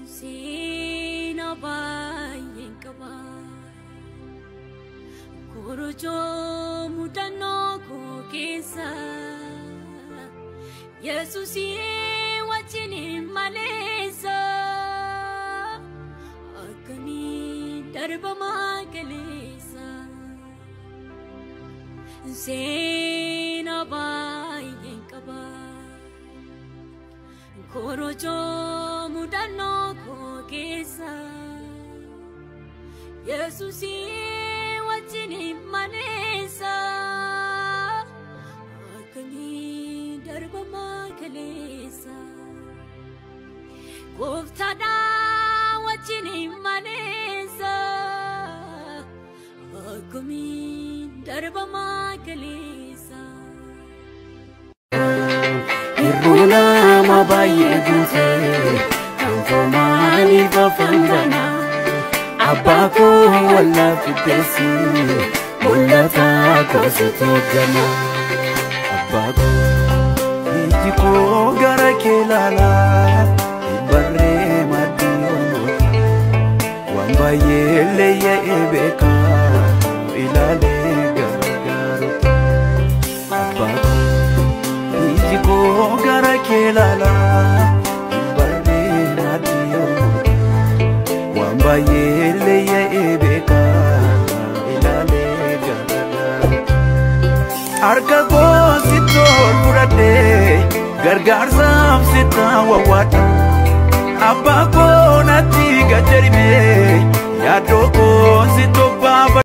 Seenaa baay'een qaba. Korojoo mudannoo koo keessa Yesuusii wajjin maleessa akkamiin darbamaa galeessa. Seenaa baay'een qaba. Korojoo mudannoo koo keessa Yesuusii wajjin maleessa akkamiin darbamaa galeessa. Gooftaadhaa wajjin maleessa akkamiin darbamaa galeessa. Hir'uu nama baay'ee guutee kan foomaaliif afaan banaa. Abbaa koo wallaaf qixxeessi mul'ata koositu gama. Abbaa koo Iji koo gara kee ilaalaa hin barree maddii ormoota. Waan baay'ee leeyya'ee beekaa ilaalee gargaarota. Abbaa koo iji koo gara kee ilaalaa hin barree maddii ormoota. Waan baay'ee leeyya'ee beekaa ilaalee gargaarota. Harka koo sitti ol fudhadhee gargaarsaaf sitti wawwaadha. Abbaa koo natti gad jedhimee yaaddoo koo sitti obbaafadha.